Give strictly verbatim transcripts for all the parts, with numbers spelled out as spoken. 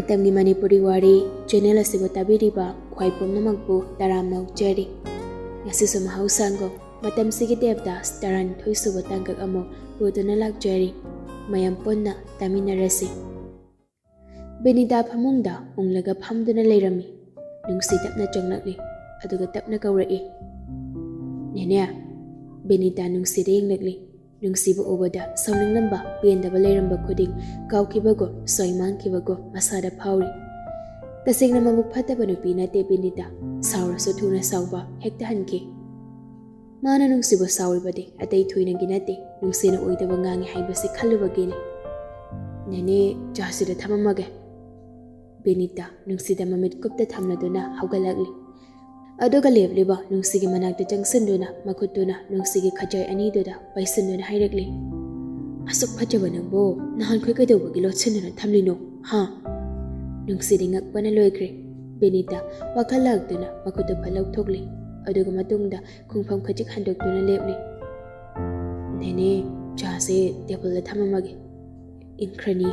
ꯇꯝꯒꯤ ꯃꯅꯤꯄꯨꯔꯤ ꯋꯥꯔꯤ ꯆꯦꯅꯦꯜ ꯑꯁꯤꯕꯨ ꯇꯥꯕꯤꯔꯤꯕ ꯈ꯭ꯋꯥꯏ ꯄꯨꯝꯅꯃꯛꯄꯨ ꯇꯔꯥꯝꯅ ꯑꯣꯛꯆꯔꯤ꯫ ꯉꯁꯤꯁꯨ ꯃꯍꯧꯁꯥꯒꯨꯝ ꯃꯇꯝꯁꯤꯒꯤ ꯗꯦꯕꯗꯥꯁ ꯇꯔꯥꯅꯤꯊꯣꯏ ꯁꯨꯕ ꯇꯥꯡꯀꯛ ꯑꯃꯨꯛ ꯄꯨꯗꯨꯅ ꯂꯥꯛꯆꯔꯤ꯫ ꯃꯌꯥꯝ ꯄꯨꯟꯅ ꯇꯥꯃꯤꯟꯅꯔꯁꯤ꯫ ꯕꯤꯅꯤꯇꯥ ꯐꯃꯨꯡꯗ ꯎꯪꯂꯒ ꯐꯝꯗꯨꯅ ꯂꯩꯔꯝꯃꯤ꯫ ꯅꯨꯡꯁꯤ ꯇꯞꯅ ꯆꯪꯂꯛꯂꯤ, ꯑꯗꯨꯒ ꯇꯞꯅ ꯀꯧꯔꯛꯏ, "ꯅꯦꯅꯦ!" ꯕꯤꯅꯤꯇꯥ ꯅꯨꯡꯁꯤꯗ ꯌꯦꯡꯂꯛꯂꯤ꯫ ꯅꯨꯡꯁꯤꯕ ꯎꯕꯗ ꯁꯥꯎꯅꯤꯡꯂꯝꯕ, ꯄꯦꯟꯗꯕ ꯂꯩꯔꯝꯕ ꯈꯨꯗꯤꯡ ꯀꯥꯎꯈꯤꯕꯒꯨꯝ, ꯁ꯭ꯋꯥꯏ ꯃꯥꯡꯈꯤꯕꯒꯨꯝ ꯃꯁꯥꯗ ꯐꯥꯎꯔꯤ꯫ ꯇꯁꯦꯡꯅ ꯃꯕꯨꯛ ꯐꯠꯇꯕ ꯅꯨꯄꯤ ꯅꯠꯇꯦ ꯕꯤꯅꯤꯇꯥ꯫ ꯁꯥꯎꯔꯁꯨ ꯊꯨꯅ ꯁꯥꯎꯕ, ꯍꯦꯛꯇ ꯍꯟꯈꯤ꯫ ꯃꯥꯅ ꯅꯨꯡꯁꯤꯕ ꯁꯥꯎꯔꯤꯕꯗꯤ ꯑꯇꯩ ꯊꯣꯏꯅꯒꯤ ꯅꯠꯇꯦ, ꯅꯨꯡꯁꯤꯅ ꯑꯣꯏꯗꯕ ꯉꯥꯡꯉꯤ ꯍꯥꯏꯕꯁꯤ ꯈꯜꯂꯨꯕꯒꯤꯅꯤ꯫ "ꯅꯦꯅꯦ, ꯆꯥꯁꯤꯗ ꯊꯝꯃꯝꯃꯒꯦ꯫" ꯕꯤꯅꯤꯇꯥ ꯅꯨꯡꯁꯤꯗ ꯃꯃꯤꯠ ꯀꯨꯞꯇ ꯊꯝꯂꯗꯨꯅ ꯍꯧꯒꯠꯂꯛꯂꯤ꯫ ꯑꯗꯨꯒ ꯂꯦꯞꯂꯤꯕ ꯅꯨꯡꯁꯤꯒꯤ ꯃꯅꯥꯛꯇ ꯆꯪꯁꯤꯟꯗꯨꯅ ꯃꯈꯨꯠꯇꯨꯅ ꯅꯨꯡꯁꯤꯒꯤ ꯈꯖꯥꯏ ꯑꯅꯤꯗꯨꯗ ꯄꯥꯏꯁꯤꯟꯗꯨꯅ ꯍꯥꯏꯔꯛꯂꯤ, "ꯑꯁꯨꯛ ꯐꯖꯕ ꯅꯪꯕꯨ ꯅꯍꯥꯟꯈꯣꯏ ꯀꯩꯗꯧꯕꯒꯤ ꯂꯣꯠꯁꯤꯟꯗꯨꯅ ꯊꯝꯂꯤꯅꯣ, ꯍꯥ?" ꯅꯨꯡꯁꯤꯗꯤ ꯉꯛꯄꯅ ꯂꯣꯏꯈ꯭ꯔꯦ꯫ ꯕꯤꯅꯤꯇꯥ ꯋꯥꯈꯜ ꯂꯥꯛꯇꯨꯅ ꯃꯈꯨꯠꯇꯨ ꯐꯠ ꯂꯧꯊꯣꯛꯂꯤ꯫ ꯑꯗꯨꯒ ꯃꯇꯨꯡꯗ ꯈꯣꯡꯐꯝ ꯈꯖꯤꯛ ꯍꯟꯗꯣꯛꯇꯨꯅ ꯂꯦꯞꯂꯤ꯫ "ꯅꯦꯅꯦ, ꯆꯥꯁꯦ ꯇꯦꯕꯜꯗ ꯊꯝꯃꯝꯃꯒꯦ, ꯏꯪꯈ꯭ꯔꯅꯤ꯫"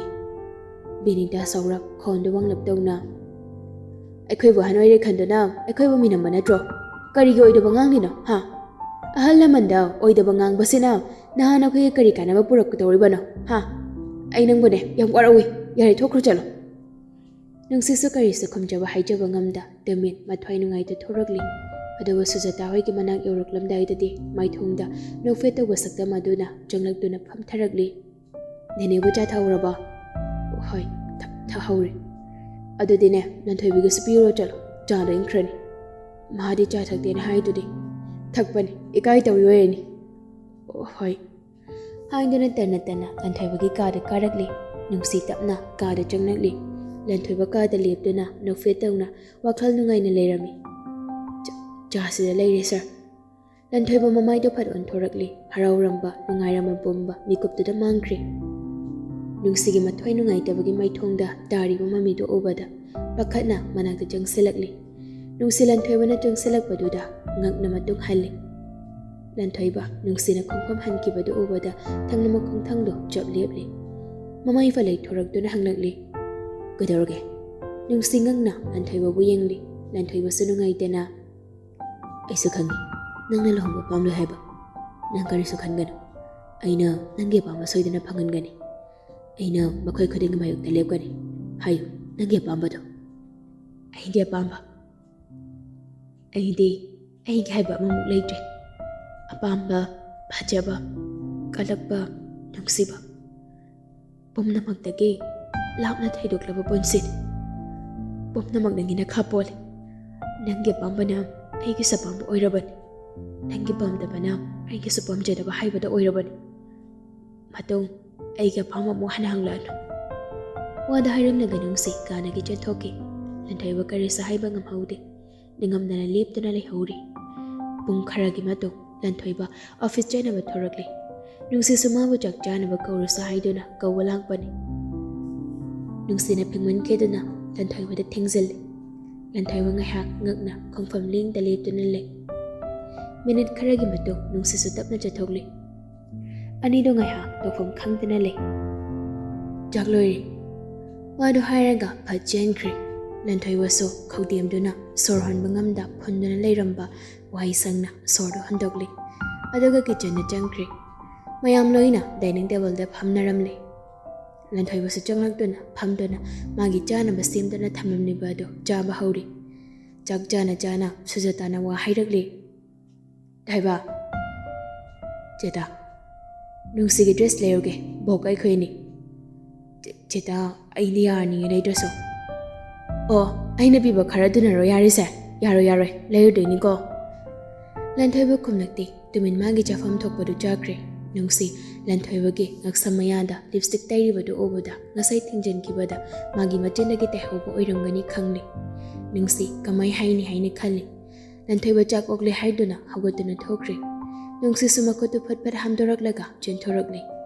ꯕꯤꯅꯤꯇꯥ ꯁꯥꯎꯔꯞ, ꯈꯣꯟꯗꯨ ꯋꯥꯡꯂꯞ ꯇꯧꯅ, "ꯑꯩꯈꯣꯏꯕꯨ ꯑꯍꯟ ꯑꯣꯏꯔꯦ ꯈꯟꯗꯨꯅ ꯑꯩꯈꯣꯏꯕꯨ ꯃꯤꯅꯝꯕ ꯅꯠꯇ꯭ꯔꯣ? ꯀꯔꯤꯒꯤ ꯑꯣꯏꯗꯕ ꯉꯥꯡꯂꯤꯅꯣ, ꯍꯥ? ꯑꯍꯜ ꯂꯃꯟꯗ ꯑꯣꯏꯗꯕ ꯉꯥꯡꯕꯁꯤꯅ ꯅꯍꯥꯟ ꯑꯩꯈꯣꯏꯒꯤ ꯀꯔꯤ ꯀꯥꯟꯅꯕ ꯄꯨꯔꯛꯀꯗꯧꯔꯤꯕꯅꯣ, ꯍꯥ? ꯑꯩ ꯅꯪꯕꯨꯅꯦ ꯌꯥꯝ ꯋꯥꯔꯧꯏ꯫ ꯌꯥꯔꯦ, ꯊꯣꯛꯈ꯭ꯔꯣ ꯆꯠꯂꯣ꯫" ꯅꯨꯡꯁꯤꯠꯁꯨ ꯀꯔꯤꯁꯨ ꯈꯨꯝꯖꯕ ꯍꯥꯏꯖꯕ ꯉꯝꯗ ꯇꯨꯃꯤꯟ ꯃꯊ꯭ꯋꯥꯏ ꯅꯨꯡꯉꯥꯏꯇ ꯊꯣꯔꯛꯂꯤ꯫ ꯑꯗꯨꯒ ꯁꯨꯖꯥꯇꯥ ꯍꯣꯏꯒꯤ ꯃꯅꯥꯛ ꯌꯧꯔꯛꯂꯝꯗꯥꯏꯗꯗꯤ ꯃꯥꯏꯊꯣꯡꯗ ꯅꯣꯛꯐꯦꯠ ꯇꯧꯕ ꯁꯛꯇꯝ ꯑꯗꯨꯅ ꯆꯪꯂꯛꯇꯨꯅ ꯐꯝꯊꯔꯛꯂꯤ꯫ "ꯅꯦꯅꯦꯕꯨ ꯆꯥ ꯊꯛꯍꯧꯔꯕꯣ?" "ꯍꯣꯏ, ꯊꯛ-, ꯊꯛꯍꯧꯔꯦ꯫" "ꯑꯗꯨꯗꯤꯅꯦ, ꯂꯟꯊꯣꯏꯕꯤꯒꯤꯁꯨ ꯄꯤꯔꯨꯔꯣ ꯆꯠꯂꯣ, ꯆꯥꯗꯣ ꯏꯪꯈ꯭ꯔꯅꯤ꯫ ꯃꯥꯗꯤ ꯆꯥ ꯊꯛꯇꯦꯅ ꯍꯥꯏꯗꯨꯗꯤ꯫" "ꯊꯛꯄꯅꯤ, ꯏꯀꯥꯏ ꯇꯧꯔꯤ ꯑꯣꯏꯔꯅꯤ꯫" "ꯍꯣꯏ꯫" ꯍꯥꯏꯗꯨꯅ ꯇꯟꯅ ꯇꯟꯅ ꯂꯟꯊꯣꯏꯕꯒꯤ ꯀꯥꯗ ꯀꯥꯔꯛꯂꯤ꯫ ꯅꯨꯡꯁꯤ ꯇꯞꯅ ꯀꯥꯗ ꯆꯪꯂꯛꯂꯤ꯫ ꯂꯟꯊꯣꯏꯕ ꯀꯥꯗ ꯂꯦꯞꯇꯨꯅ ꯅꯣꯛꯐꯦꯠ ꯇꯧꯅ ꯋꯥꯈꯜ ꯅꯨꯡꯉꯥꯏꯅ ꯂꯩꯔꯝꯃꯤ꯫ "ꯆꯥ-, ꯆꯥꯁꯤꯗ ꯂꯩꯔꯦ, ꯁꯥꯔ꯫" ꯂꯟꯊꯣꯏꯕ ꯃꯃꯥꯏꯗꯨ ꯐꯠ ꯑꯣꯟꯊꯣꯔꯛꯂꯤ꯫ ꯍꯔꯥꯎꯔꯝꯕ, ꯅꯨꯡꯉꯥꯏꯔꯝꯕ ꯄꯨꯝꯕ ꯃꯤꯀꯨꯞꯇꯨꯗ ꯃꯥꯡꯈ꯭ꯔꯦ꯫ ꯅꯨꯡꯁꯤꯒꯤ ꯃꯊ꯭ꯋꯥꯏ ꯅꯨꯡꯉꯥꯏꯇꯕꯒꯤ ꯃꯥꯏꯊꯣꯡꯗ ꯇꯥꯔꯤꯕ ꯃꯃꯤꯗꯨ ꯎꯕꯗ ꯄꯥꯈꯠꯅ ꯃꯅꯥꯛꯇ ꯆꯪꯁꯤꯜꯂꯛꯂꯤ꯫ ꯅꯨꯡꯁꯤ ꯂꯟꯊꯣꯏꯕꯅ ꯆꯪꯁꯤꯜꯂꯛꯄꯗꯨꯗ ꯉꯛꯅ ꯃꯇꯨꯡ ꯍꯜꯂꯤ꯫ ꯂꯟꯊꯣꯏꯕ ꯅꯨꯡꯁꯤꯅ ꯈꯣꯡꯐꯝ ꯍꯟꯈꯤꯕꯗꯨ ꯎꯕꯗ ꯊꯪꯅ ꯃꯈꯣꯡꯊꯥꯡꯗꯣ ꯆꯞ ꯂꯦꯞꯂꯤ꯫ ꯃꯃꯥꯏ ꯐꯠ ꯂꯩꯊꯣꯔꯛꯇꯨꯅ ꯍꯪꯂꯛꯂꯤ, "ꯀꯩꯗꯧꯔꯒꯦ?" ꯅꯨꯡꯁꯤ ꯉꯛꯅ ꯂꯟꯊꯣꯏꯕꯕꯨ ꯌꯦꯡꯂꯤ꯫ ꯂꯟꯊꯣꯏꯕꯁꯨ ꯅꯨꯡꯉꯥꯏꯇꯅ, "ꯑꯩꯁꯨ ꯈꯪꯉꯤ ꯅꯪꯅ ꯂꯨꯍꯣꯡꯕ ꯄꯥꯝꯂꯣꯏ ꯍꯥꯏꯕ꯫ ꯅꯪ ꯀꯔꯤꯁꯨ ꯈꯟꯒꯅꯨ꯫ ꯑꯩꯅ ꯅꯪꯒꯤ ꯑꯄꯥꯝꯕ ꯁꯣꯏꯗꯅ ꯐꯪꯍꯟꯒꯅꯤ꯫ ꯑꯩꯅ ꯃꯈꯣꯏ ꯈꯨꯗꯤꯡꯒꯤ ꯃꯥꯌꯣꯛꯇ ꯂꯦꯞꯀꯅꯤ꯫ ꯍꯥꯏꯌꯨ, ꯅꯪꯒꯤ ꯑꯄꯥꯝꯕꯗꯣ꯫" "ꯑꯩꯒꯤ ꯑꯄꯥꯝꯕ? ꯑꯩꯗꯤ ꯑꯩꯒꯤ ꯍꯥꯏꯕ ꯑꯃꯃꯨꯛ ꯂꯩꯇ꯭ꯔꯦ꯫ ꯑꯄꯥꯝꯕ, ꯐꯖꯕ, ꯀꯜꯂꯛꯄ, ꯅꯨꯡꯁꯤꯕ, ꯄꯨꯝꯅꯃꯛꯇꯒꯤ ꯂꯥꯞꯅ ꯊꯩꯗꯣꯛꯂꯕ ꯄꯨꯟꯁꯤꯅꯤ꯫ ꯄꯨꯝꯅꯃꯛ ꯅꯪꯒꯤ ꯅꯈꯥ ꯄꯣꯜꯂꯤ꯫ ꯅꯪꯒꯤ ꯑꯄꯥꯝꯕꯅ ꯑꯩꯒꯤꯁꯨ ꯑꯄꯥꯝꯕ ꯑꯣꯏꯔꯕꯅꯤ꯫ ꯅꯪꯒꯤ ꯄꯥꯝꯗꯕꯅ ꯑꯩꯒꯤꯁꯨ ꯄꯥꯝꯖꯗꯕ ꯍꯥꯏꯕꯗ ꯑꯣꯏꯔꯕꯅꯤ꯫ ꯃꯇꯨꯡ ꯑꯩꯒꯤ ꯑꯄꯥꯝꯕ ꯑꯃꯨꯛ ꯍꯟꯅ ꯍꯪꯂꯛꯑꯅꯨ꯫" ꯋꯥꯗ ꯍꯥꯏꯔꯝꯂꯒ ꯅꯨꯡꯁꯤ ꯀꯥꯗꯒꯤ ꯆꯦꯟꯊꯣꯛꯈꯤ꯫ ꯂꯟꯊꯣꯏꯕ ꯀꯔꯤꯁꯨ ꯍꯥꯏꯕ ꯉꯝꯍꯧꯗꯦ꯫ ꯅꯤꯡꯉꯝꯗꯅ ꯂꯦꯞꯇꯨꯅ ꯂꯩꯍꯧꯔꯤ꯫ ꯄꯨꯡ ꯈꯔꯒꯤ ꯃꯇꯨꯡ ꯂꯟꯊꯣꯏꯕ ꯑꯣꯐꯤꯁ ꯆꯠꯅꯕ ꯊꯣꯔꯛꯂꯦ꯫ ꯅꯨꯡꯁꯤꯁꯨ ꯃꯥꯕꯨ ꯆꯥꯛ ꯆꯥꯅꯕ ꯀꯧꯔꯨꯁꯨ ꯍꯥꯏꯗꯨꯅ ꯀꯧꯕ ꯂꯥꯛꯄꯅꯤ꯫ ꯅꯨꯡꯁꯤꯅ ꯐꯤꯡꯃꯟꯈꯤꯗꯨꯅ ꯂꯟꯊꯣꯏꯕꯗ ꯊꯦꯡꯖꯤꯜꯂꯤ꯫ ꯂꯟꯊꯣꯏꯕ ꯉꯥꯏꯍꯥꯛ ꯉꯛꯅ ꯈꯣꯡꯐꯝ ꯂꯦꯡꯗ ꯂꯦꯞꯇꯨꯅ ꯂꯩ꯫ ꯃꯤꯅꯤꯠ ꯈꯔꯒꯤ ꯃꯇꯨꯡ ꯅꯨꯡꯁꯤꯁꯨ ꯇꯞꯅ ꯆꯠꯊꯣꯛꯂꯤ꯫ ꯑꯅꯤꯗꯣ ꯉꯥꯏꯍꯥꯛ ꯇꯧꯐꯝ ꯈꯪꯗꯅ ꯂꯩ꯫ "ꯆꯥꯛ ꯂꯣꯏꯔꯦ꯫" ꯋꯥꯗꯨ ꯍꯥꯏꯔꯒ ꯐꯠ ꯆꯦꯟꯈ꯭ꯔꯦ꯫ ꯂꯟꯊꯣꯏꯕꯁꯨ ꯈꯧꯗꯦꯝꯗꯨꯅ ꯁꯣꯔ ꯍꯣꯟꯕ ꯉꯝꯗ ꯐꯨꯟꯗꯨꯅ ꯂꯩꯔꯝꯕ ꯋꯥꯍꯩ ꯁꯪꯅ ꯁꯣꯔꯗꯨ ꯍꯣꯟꯗꯣꯛꯂꯤ꯫ ꯑꯗꯨꯒ ꯀꯤꯠꯆꯟꯗ ꯆꯪꯈ꯭ꯔꯦ꯫ ꯃꯌꯥꯝ ꯂꯣꯏꯅ ꯗꯥꯏꯅꯤꯡ ꯇꯦꯕꯜꯗ ꯐꯝꯅꯔꯝꯂꯦ꯫ ꯂꯟꯊꯣꯏꯕꯁꯨ ꯆꯪꯂꯛꯇꯨꯅ ꯐꯝꯗꯨꯅ ꯃꯥꯒꯤ ꯆꯥꯅꯕ ꯁꯦꯝꯗꯨꯅ ꯊꯝꯂꯝꯂꯤꯕ ꯑꯗꯨ ꯆꯥꯕ ꯍꯧꯔꯤ꯫ ꯆꯥꯛ ꯆꯥꯅ ꯆꯥꯅ ꯁꯨꯖꯇꯥꯅ ꯋꯥ ꯍꯥꯏꯔꯛꯂꯤ꯫ "ꯊꯣꯏꯕ, ꯆꯦꯇꯥ, ꯅꯨꯡꯁꯤꯒꯤ ꯗ꯭ꯔꯦꯁ ꯂꯩꯔꯨꯒꯦ, ꯕꯣꯛ ꯑꯩꯈꯣꯏꯅꯤ꯫" "ꯆꯦ-, ꯆꯦꯇꯥ, ꯑꯩꯗꯤ ꯌꯥꯔꯅꯤꯌꯦ ꯂꯩꯗ꯭ꯔꯁꯨ꯫" "ꯑꯣ, ꯑꯩꯅ ꯄꯤꯕ ꯈꯔꯗꯨꯅꯔꯣ ꯌꯥꯔꯤꯁꯦ? ꯌꯥꯔꯣꯏ, ꯌꯥꯔꯣꯏ, ꯂꯩꯔꯨꯗꯣꯏꯅꯤꯀꯣ꯫" ꯂꯟꯊꯣꯏꯕ ꯈꯨꯝꯂꯛꯇꯦ꯫ ꯇꯨꯃꯤꯟ ꯃꯥꯒꯤ ꯆꯥꯐꯝ ꯊꯣꯛꯄꯗꯨ ꯆꯥꯈ꯭ꯔꯦ꯫ ꯅꯨꯡꯁꯤ ꯂꯟꯊꯣꯏꯕꯒꯤ ꯉꯛꯁꯝ ꯃꯌꯥꯗ ꯂꯤꯞꯁꯇꯤꯛ ꯇꯩꯔꯤꯕꯗꯨ ꯎꯕꯗ ꯉꯁꯥꯏ ꯊꯤꯡꯖꯤꯟꯈꯤꯕꯗ ꯃꯥꯒꯤ ꯃꯆꯤꯟꯗꯒꯤ ꯇꯩꯍꯧꯕ ꯑꯣꯏꯔꯝꯒꯅꯤ ꯈꯪꯂꯦ꯫ ꯅꯨꯡꯁꯤ ꯀꯃꯥꯏ ꯍꯥꯏꯅꯤ ꯍꯥꯏꯅ ꯈꯜꯂꯤ꯫ ꯂꯟꯊꯣꯏꯕ ꯆꯥꯛ ꯑꯣꯛꯂꯦ ꯍꯥꯏꯗꯨꯅ ꯍꯧꯒꯠꯇꯨꯅ ꯊꯣꯛꯈ꯭ꯔꯦ꯫ ꯅꯨꯡꯁꯤꯁꯨ ꯃꯈꯨꯠꯇꯨ ꯐꯠ ꯐꯠ ꯍꯥꯝꯗꯣꯔꯛꯂꯒ ꯆꯦꯟꯊꯣꯔꯛꯂꯦ꯫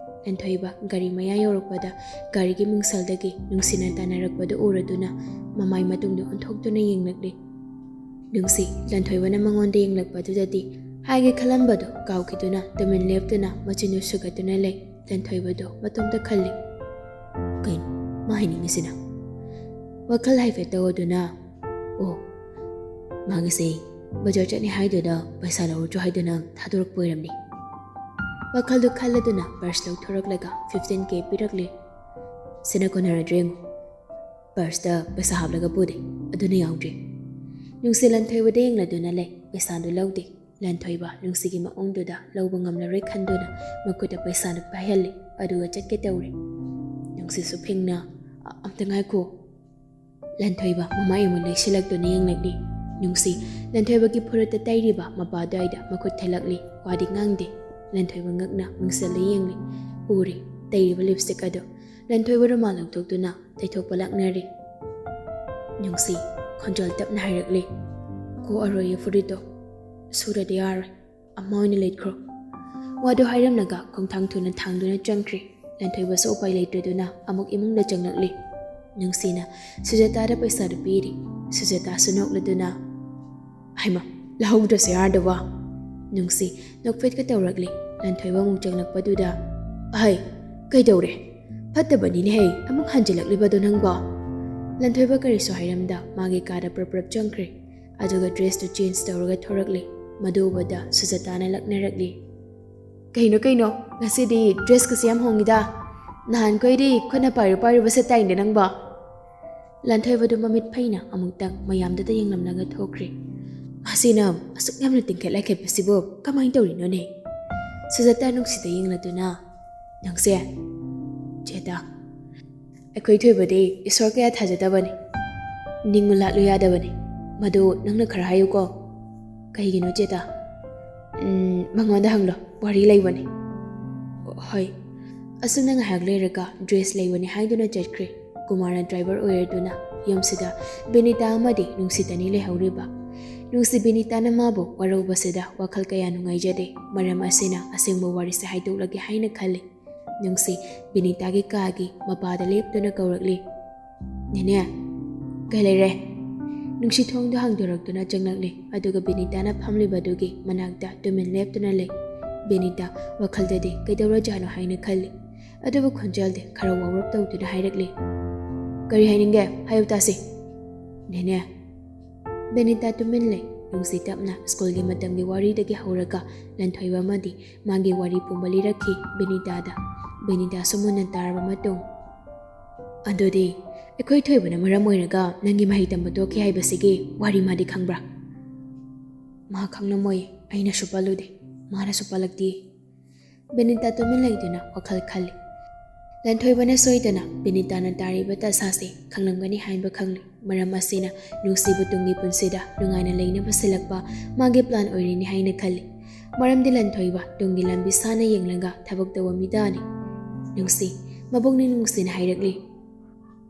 ꯂꯟꯊꯣꯏꯕ ꯒꯥꯔꯤ ꯃꯌꯥ ꯌꯧꯔꯛꯄꯗ ꯒꯥꯔꯤꯒꯤ ꯃꯤꯡꯁꯦꯜꯗꯒꯤ ꯅꯨꯡꯁꯤꯅ ꯇꯥꯟꯅꯔꯛꯄꯗꯨ ꯎꯔꯗꯨꯅ ꯃꯃꯥꯏ ꯃꯇꯨꯡꯗ ꯑꯣꯟꯊꯣꯛꯇꯨꯅ ꯌꯦꯡꯂꯛꯂꯦ꯫ ꯅꯨꯡꯁꯤ ꯂꯟꯊꯣꯏꯕꯅ ꯃꯉꯣꯟꯗ ꯌꯦꯡꯂꯛꯄꯗꯨꯗꯗꯤ ꯍꯥꯏꯒꯦ ꯈꯜꯂꯝꯕꯗꯨ ꯀꯥꯎꯈꯤꯗꯨꯅ ꯇꯨꯃꯤꯟ ꯂꯦꯞꯇꯨꯅ ꯃꯆꯤꯟꯗꯨ ꯁꯨꯒꯠꯇꯨꯅ ꯂꯩ꯫ ꯂꯟꯊꯣꯏꯕꯗꯨ ꯃꯇꯣꯝꯇ ꯈꯜꯂꯤ, "ꯀꯩꯅꯣ ꯃꯥ ꯍꯥꯏꯅꯤꯡꯉꯤꯁꯤꯅ?" ꯋꯥꯈꯜ ꯍꯥꯏꯐꯦꯠ ꯇꯧꯗꯨꯅ, "ꯑꯣ, ꯃꯥꯒꯤꯁꯦ ꯕꯖꯥꯔ ꯆꯠꯅꯤ ꯍꯥꯏꯗꯨꯅ ꯄꯩꯁꯥ ꯂꯧꯔꯨꯆꯣ ꯍꯥꯏꯗꯨꯅ ꯊꯥꯗꯣꯔꯛꯄ ꯑꯣꯏꯔꯝꯅꯤ"꯫ ꯋꯥꯈꯜꯗꯨ ꯈꯜꯂꯗꯨꯅ ꯄꯔꯁ ꯂꯧꯊꯣꯔꯛꯂꯒ fifteen K ꯄꯤꯔꯛꯂꯤ꯫ "ꯁꯤꯅ ꯀꯣꯟꯅꯔꯗ꯭ꯔꯦ ꯌꯦꯡꯉꯨ꯫ ꯄꯔꯁꯇ ꯄꯩꯁꯥ ꯍꯥꯞꯂꯒ ꯄꯨꯗꯦ, ꯑꯗꯨꯅ ꯌꯥꯎꯗ꯭ꯔꯦ"꯫ ꯅꯨꯡꯁꯤ ꯂꯟꯊꯣꯏꯕꯗ ꯌꯦꯡꯂꯗꯨꯅ ꯂꯩ꯫ ꯄꯩꯁꯥꯗꯨ ꯂꯧꯗꯦ꯫ ꯂꯟꯊꯣꯏꯕ ꯅꯨꯡꯁꯤꯒꯤ ꯃꯑꯣꯡꯗꯨꯗ ꯂꯧꯕ ꯉꯝꯂꯔꯣꯏ ꯈꯟꯗꯨꯅ ꯃꯈꯨꯠꯇ ꯄꯩꯁꯥꯗꯨ ꯄꯥꯏꯍꯜꯂꯤ, ꯑꯗꯨꯒ ꯆꯠꯀꯦ ꯇꯧꯔꯤ꯫ ꯅꯨꯡꯁꯤꯁꯨ ꯐꯤꯡꯅ, "ꯑ-, ꯑꯝꯇ ꯉꯥꯏꯈꯣ"꯫ ꯂꯟꯊꯣꯏꯕ ꯃꯃꯥꯏ ꯑꯃꯨꯛ ꯂꯩꯁꯤꯜꯂꯛꯇꯨꯅ ꯌꯦꯡꯂꯛꯂꯤ꯫ ꯅꯨꯡꯁꯤ ꯂꯟꯊꯣꯏꯕꯒꯤ ꯐꯨꯔꯤꯠꯇ ꯇꯩꯔꯤꯕ ꯃꯄꯥ ꯑꯗꯨꯋꯥꯏꯗ ꯃꯈꯨꯠ ꯊꯦꯜꯂꯛꯂꯤ꯫ ꯋꯥꯗꯤ ꯉꯥꯡꯗꯦ꯫ ꯂꯟꯊꯣꯏꯕ ꯉꯛꯅ ꯃꯤꯡꯁꯤꯜꯂ ꯌꯦꯡꯂꯤ꯫ ꯎꯔꯤ ꯇꯩꯔꯤꯕ ꯂꯤꯞꯁꯇꯤꯛ ꯑꯗꯨ꯫ ꯂꯟꯊꯣꯏꯕ ꯔꯨꯃꯥꯜ ꯂꯧꯊꯣꯛꯇꯨꯅ ꯇꯩꯊꯣꯛꯄ ꯂꯥꯛꯅꯔꯤ꯫ ꯅꯨꯡꯁꯤ ꯈꯣꯟꯖꯦꯜ ꯇꯞꯅ ꯍꯥꯏꯔꯛꯂꯤ, "ꯀꯣꯛꯑꯔꯣꯏꯌꯦ ꯐꯨꯔꯤꯠꯇꯣ, ꯁꯨꯔꯗꯤ ꯌꯥꯔꯣꯏ, ꯑꯃ ꯑꯣꯏꯅ ꯂꯤꯠꯈ꯭ꯔꯣ"꯫ ꯋꯥꯗꯨ ꯍꯥꯏꯔꯝꯂꯒ ꯈꯣꯡꯊꯥꯡ ꯊꯨꯅ ꯊꯥꯡꯗꯨꯅ ꯆꯪꯈ꯭ꯔꯤ꯫ ꯂꯟꯊꯣꯏꯕꯁꯨ ꯎꯄꯥꯏ ꯂꯩꯇ꯭ꯔꯗꯨꯅ ꯑꯃꯨꯛ ꯏꯃꯨꯡꯗ ꯆꯪꯂꯛꯂꯤ꯫ ꯅꯨꯡꯁꯤꯅ ꯁꯨꯖꯥꯇꯥꯗ ꯄꯩꯁꯥꯗꯨ ꯄꯤꯔꯤ꯫ ꯁꯨꯖꯥꯇꯥꯁꯨ ꯅꯣꯛꯂꯗꯨꯅ, "ꯍꯩꯃ, ꯂꯧꯍꯧꯗ꯭ꯔꯁꯨ ꯌꯥꯔꯗꯕ"꯫ ꯅꯨꯡꯁꯤ ꯅꯣꯛꯐꯦꯠꯀ ꯇꯧꯔꯛꯂꯤ꯫ ꯂꯟꯊꯣꯏꯕ ꯑꯃꯨꯛ ꯆꯪꯂꯛꯄꯗꯨꯗ, "ꯑꯍꯩ, ꯀꯩꯗꯧꯔꯦ? ꯐꯠꯇꯕꯅꯤꯅꯦꯍꯦ, ꯑꯃꯨꯛ ꯍꯟꯖꯤꯜꯂꯛꯂꯤꯕꯗꯣ ꯅꯪꯕꯣ?" ꯂꯟꯊꯣꯏꯕ ꯀꯔꯤꯁꯨ ꯍꯥꯏꯔꯝꯗ ꯃꯥꯒꯤ ꯀꯥꯗ ꯄ꯭ꯔꯞ ꯄ꯭ꯔꯞ ꯆꯪꯈ꯭ꯔꯦ꯫ ꯑꯗꯨꯒ ꯗ꯭ꯔꯦꯁꯇꯨ ꯆꯦꯟꯖ ꯇꯧꯔꯒ ꯊꯣꯔꯛꯂꯤ꯫ ꯃꯗꯨ ꯎꯕꯗ ꯁꯨꯖꯥꯇꯥꯅ ꯂꯛꯅꯔꯛꯂꯤ꯫ "ꯀꯩꯅꯣ, ꯀꯩꯅꯣ, ꯉꯁꯤꯗꯤ ꯗ꯭ꯔꯦꯁꯀꯁꯦ ꯌꯥꯝ ꯍꯣꯡꯉꯤꯗ꯫ ꯅꯍꯥꯟꯈꯣꯏꯗꯤ ꯈꯨꯠꯅ ꯄꯥꯏꯔꯨ ꯄꯥꯏꯔꯨꯕ ꯁꯦꯠꯇꯥꯏꯅꯦ ꯅꯪꯕꯣ?" ꯂꯟꯊꯣꯏꯕꯗꯨ ꯃꯃꯤꯠ ꯐꯩꯅ ꯑꯃꯨꯛꯇꯪ ꯃꯌꯥꯝꯗꯨꯗ ꯌꯦꯡꯂꯝꯂꯒ ꯊꯣꯛꯈ꯭ꯔꯦ꯫ "ꯃꯁꯤꯅ ꯑꯁꯨꯛ ꯌꯥꯝꯅ ꯇꯤꯡꯈꯠ ꯂꯥꯏꯈꯠꯄꯁꯤꯕꯨ ꯀꯃꯥꯏꯅ ꯇꯧꯔꯤꯅꯣꯅꯦ?" ꯁꯨꯖꯥꯇꯥ ꯅꯨꯡꯁꯤꯗ ꯌꯦꯡꯂꯗꯨꯅ, "ꯅꯪꯁꯦ, ꯆꯦꯇꯥ, ꯑꯩꯈꯣꯏ ꯊꯣꯏꯕꯗꯤ ꯏꯁꯣꯔ ꯀꯌꯥ ꯊꯥꯖꯗꯕꯅꯤ꯫ ꯅꯤꯡꯉꯨ ꯂꯥꯠꯂꯨ ꯌꯥꯗꯕꯅꯤ꯫ ꯃꯗꯨ ꯅꯪꯅ ꯈꯔ ꯍꯥꯏꯌꯨꯀꯣ"꯫ "ꯀꯩꯒꯤꯅꯣ ꯆꯦꯇꯥ?" "ꯎꯝ, ꯃꯉꯣꯟꯗ ꯍꯪꯂꯣ, ꯋꯥꯔꯤ ꯂꯩꯕꯅꯤ"꯫ "ꯍꯣꯏ"꯫ ꯑꯁꯨꯝꯅ ꯉꯥꯏꯍꯥꯛ ꯂꯩꯔꯒ ꯗ꯭ꯔꯦꯁ ꯂꯩꯕꯅꯤ ꯍꯥꯏꯗꯨꯅ ꯆꯠꯈ꯭ꯔꯦ꯫ ꯀꯨꯃꯥꯔꯅ ꯗ꯭ꯔꯥꯏꯚꯔ ꯑꯣꯏꯔꯗꯨꯅ ꯌꯨꯝꯁꯤꯗ ꯕꯤꯅꯤꯇꯥ ꯑꯃꯗꯤ ꯅꯨꯡꯁꯤꯇꯅꯤ ꯂꯩꯍꯧꯔꯤꯕ꯫ ꯅꯨꯡꯁꯤ ꯕꯤꯅꯤꯇꯥꯅ ꯃꯥꯕꯨ ꯋꯥꯔꯧꯕꯁꯤꯗ ꯋꯥꯈꯜ ꯀꯌꯥ ꯅꯨꯡꯉꯥꯏꯖꯗꯦ꯫ ꯃꯔꯝ ꯑꯁꯤꯅ ꯑꯁꯦꯡꯕ ꯋꯥꯔꯤꯁꯦ ꯍꯥꯏꯗꯣꯛꯂꯒꯦ ꯍꯥꯏꯅ ꯈꯜꯂꯤ꯫ ꯅꯨꯡꯁꯤ ꯕꯤꯅꯤꯇꯥꯒꯤ ꯀꯥꯒꯤ ꯃꯄꯥꯗ ꯂꯦꯞꯇꯨꯅ ꯀꯧꯔꯛꯂꯤ꯫ "ꯅꯦꯅꯦ"꯫ "ꯀꯩ ꯂꯩꯔꯦ?" ꯅꯨꯡꯁꯤ ꯊꯣꯡꯗꯣ ꯍꯥꯡꯗꯣꯔꯛꯇꯨꯅ ꯆꯪꯂꯛꯂꯤ꯫ ꯑꯗꯨꯒ ꯕꯤꯅꯤꯇꯥꯅ ꯐꯝꯂꯤꯕꯗꯨꯒꯤ ꯃꯅꯥꯛꯇ ꯇꯨꯃꯤꯟ ꯂꯦꯞꯇꯨꯅ ꯂꯩ꯫ ꯕꯤꯅꯤꯇꯥ ꯋꯥꯈꯜꯗꯗꯤ ꯀꯩꯗꯧꯔꯖꯥꯠꯅꯣ ꯍꯥꯏꯅ ꯈꯜꯂꯤ꯫ ꯑꯗꯨꯕꯨ ꯈꯣꯟꯖꯦꯜꯗꯤ ꯈꯔ ꯋꯥꯎꯔꯞ ꯇꯧꯗꯨꯅ ꯍꯥꯏꯔꯛꯂꯤ꯫ "ꯀꯔꯤ ꯍꯥꯏꯅꯤꯡꯒꯦ? ꯍꯥꯏꯌꯨ ꯇꯥꯁꯤ꯫" "ꯅꯦꯅꯦ꯫" ꯕꯦꯅꯤꯇꯥ ꯇꯨꯃꯤꯟ ꯂꯩ꯫ ꯅꯨꯡꯁꯤ ꯇꯞꯅ ꯁ꯭ꯀꯨꯜꯒꯤ ꯃꯇꯝꯒꯤ ꯋꯥꯔꯤꯗꯒꯤ ꯍꯧꯔꯒ ꯂꯟꯊꯣꯏꯕ ꯑꯃꯗꯤ ꯃꯥꯒꯤ ꯋꯥꯔꯤ ꯄꯨꯝꯕ ꯂꯤꯔꯛꯈꯤ ꯕꯦꯅꯤꯇꯥꯗ꯫ ꯕꯦꯅꯤꯇꯥꯁꯨ ꯃꯨꯟꯅ ꯇꯥꯔꯕ ꯃꯇꯨꯡ, "ꯑꯗꯨꯗꯤ ꯑꯩꯈꯣꯏ ꯊꯣꯏꯕꯅ ꯃꯔꯝ ꯑꯣꯏꯔꯒ ꯅꯪꯒꯤ ꯃꯍꯩ ꯇꯝꯕ ꯇꯣꯛꯈꯤ ꯍꯥꯏꯕꯁꯤꯒꯤ ꯋꯥꯔꯤ ꯃꯥꯗꯤ ꯈꯪꯕ꯭ꯔꯥ?" "ꯃꯥ ꯈꯪꯂꯝꯃꯣꯏ, ꯑꯩꯅꯁꯨ ꯄꯜꯂꯨꯗꯦ, ꯃꯥꯅꯁꯨ ꯄꯜꯂꯛꯇꯦ꯫" ꯕꯦꯅꯤꯇꯥ ꯇꯨꯃꯤꯟ ꯂꯩꯗꯨꯅ ꯋꯥꯈꯜ ꯈꯜꯂꯤ꯫ ꯂꯟꯊꯣꯏꯕꯅ ꯁꯣꯏꯗꯅ ꯕꯦꯅꯤꯇꯥꯅ ꯇꯥꯔꯤꯕ ꯇꯥꯟꯖꯥꯁꯦ ꯈꯪꯂꯝꯒꯅꯤ ꯍꯥꯏꯕ ꯈꯪꯂꯤ꯫ ꯃꯔꯝ ꯑꯁꯤꯅ ꯅꯨꯡꯁꯤꯕꯨ ꯇꯨꯡꯒꯤ ꯄꯨꯟꯁꯤꯗ ꯅꯨꯡꯉꯥꯏꯅ ꯂꯩꯅꯕ ꯁꯤꯜꯂꯛꯄ ꯃꯥꯒꯤ plan ꯑꯣꯏꯔꯤꯅꯤ ꯍꯥꯏꯅ ꯈꯜꯂꯤ꯫ ꯃꯔꯝꯗꯤ ꯂꯟꯊꯣꯏꯕ ꯇꯨꯡꯒꯤ ꯂꯝꯕꯤ ꯁꯥꯟꯅ ꯌꯦꯡꯂꯒ ꯊꯕꯛ ꯇꯧꯕ ꯃꯤꯗꯥꯅꯤ꯫ ꯅꯨꯡꯁꯤ, ꯃꯕꯨꯛꯅꯤꯡ ꯅꯨꯡꯁꯤꯅ ꯍꯥꯏꯔꯛꯂꯤ꯫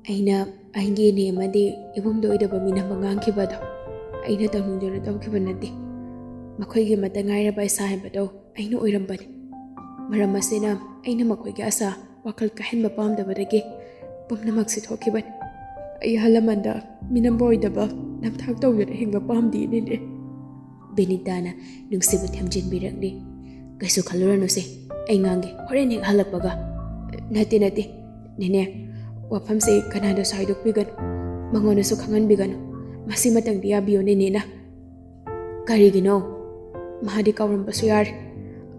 "ꯑꯩꯅ ꯑꯩꯒꯤ ꯏꯅꯦ ꯑꯃꯗꯤ ꯏꯕꯨꯡꯗ ꯑꯣꯏꯗꯕ ꯃꯤꯅꯝꯕ ꯉꯥꯡꯈꯤꯕꯗꯣ ꯑꯩꯅ ꯇꯧꯅꯤꯡꯗꯨꯅ ꯇꯧꯈꯤꯕ ꯅꯠꯇꯦ꯫ ꯃꯈꯣꯏꯒꯤ ꯑꯃꯠꯇ ꯉꯥꯏꯔꯕ ꯏꯁꯥ ꯍꯥꯏꯕꯗꯣ ꯑꯩꯅ ꯑꯣꯏꯔꯝꯕꯅꯤ꯫ ꯃꯔꯝ ꯑꯁꯤꯅ ꯑꯩꯅ ꯃꯈꯣꯏꯒꯤ ꯑꯁꯥ ꯋꯥꯈꯜ ꯀꯥꯏꯍꯟꯕ ꯄꯥꯝꯗꯕꯗꯒꯤ ꯄꯨꯝꯅꯃꯛꯁꯤ ꯊꯣꯛꯈꯤꯕꯅꯤ꯫ ꯑꯩ ꯑꯍꯜ ꯂꯃꯟꯗ ꯃꯤꯅꯝꯕ ꯑꯣꯏꯗꯕ ꯅꯝꯊꯥꯛ ꯇꯧꯗꯨꯅ ꯍꯤꯡꯕ ꯄꯥꯝꯗꯦ, ꯏꯅꯦꯅꯦ꯫" ꯕꯦꯅꯤꯇꯥꯅ ꯅꯨꯡꯁꯤꯕꯨ ꯊꯦꯝꯖꯤꯟꯕꯤꯔꯛꯂꯤ꯫ "ꯀꯩꯁꯨ ꯈꯜꯂꯨꯔꯅꯨꯁꯦ, ꯑꯩ ꯉꯥꯡꯒꯦ, ꯍꯣꯔꯦꯟ ꯍꯦꯛ ꯍꯜꯂꯛꯄꯒ꯫" "ꯅꯠꯇꯦ, ꯅꯠꯇꯦ, ꯅꯦꯅꯦ, ꯋꯥꯐꯝꯁꯦ ꯀꯅꯥꯗꯁꯨ ꯍꯥꯏꯗꯣꯛꯄꯤꯒꯅꯨ, ꯃꯉꯣꯟꯗꯁꯨ ꯈꯪꯍꯟꯕꯤꯒꯅꯨ꯫ ꯃꯁꯤꯃꯇꯪꯗꯤ ꯌꯥꯕꯤꯌꯨ, ꯅꯦꯅꯦꯅ꯫" "ꯀꯔꯤꯒꯤꯅꯣ? ꯃꯥꯗꯤ ꯀꯥꯎꯔꯝꯕꯁꯨ ꯌꯥꯔꯦ꯫